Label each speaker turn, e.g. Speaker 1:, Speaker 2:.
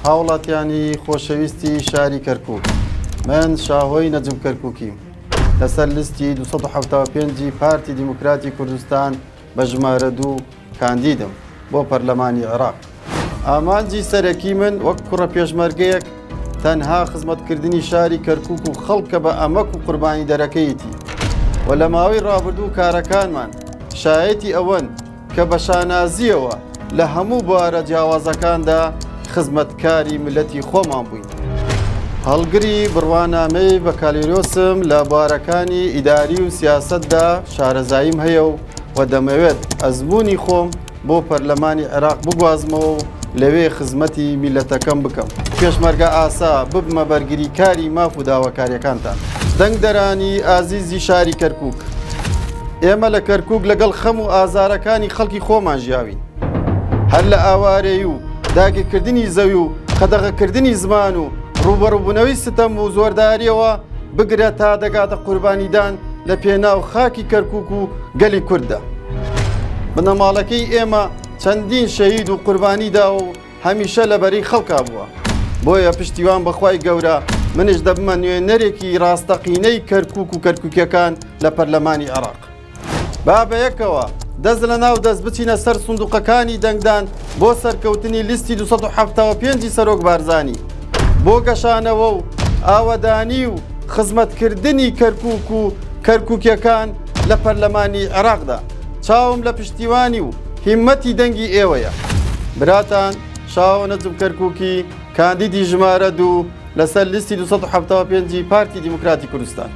Speaker 1: هاوڵاتیانی خۆشەویستی شاری کەرکوک، من شاهۆی نەجم کەرکوکیم، لەسەر لیستی 275 ی پارتی دیموکراتی کوردستان بە ژمارە دوو کاندیدم بۆ پەرلەمانی عێراق. ئامانجی سەرەکی من وەک کوڕە پێشمەرگەیەک تەنها خزمەتکردنی شاری کەرکوک و خەڵکە بە ئەمەک و قوربانیدەرەکەیتی و لە ماوەی ڕابردوو کارەکانمان شایەتی ئەوەن کە بە شانازییەوە لە هەموو بوارە جیاوازەکاندا خزمەتکاری میللەتی خۆمان بووین. هەڵگری بڕوانامەی بەکالۆریۆسم لە بوارەکانی ئیداری و سیاسەتدا شارەزاییم هەیە و و دەمەوێت ئەزموونی خۆم بۆ پەرلەمانی عێراق بگوازمەوە و لەوێ خزمەتی میللەتەکەم بکەم. پێشمەرگە ئاسا ببمە بەرگریکاری ماف و داواکاریەکانتان. دەنگدەرانی ئازیزی شاری کەرکوک، ئێمە لە کەرکوک لەگەڵ خەم و ئازارەکانی خەڵکی خۆمان ژیاوین. هەر لە ئاوارەیی و داگیرکردنی زەوی و قەدەغەکردنی زمان و ڕووبەڕووبوونەوەی ستەم و زۆردارییەوە بگرە تا دەگاتە قوربانیدان لە پێناو خاکی کەرکوک و گەلی کورددا. بنەماڵەکەی ئێمە چەندین شەهید و قوربانی داوە و هەمیشە لە بەرەی خەڵکا بووە. بۆیە پشتیوان بە خوای گەورە منیش دەبمە نوێنەرێکی ڕاستەقینەی کەرکوک و کەرکوکیەکان لە پەرلەمانی عێراق. با بەیەکەوە دەست لە ناو دەست بچینە سەر سندوقەکانی دەنگدان بۆ سەرکەوتنی لیستی 275 ی سەرۆک بارزانی بۆ گەشانەوە و ئاوەدانی و خزمەتکردنی کەرکوک و کەرکوکیەکان لە پەرلەمانی عێراقدا. چاوم لە پشتیوانی و هیممەتی دەنگی ئێوەیە. براتان شاهۆ نەجم کەرکوکی کاندیدی ژمارە دوو لەسەر لیستی 275 ی پارتی دیموکراتی کوردستان.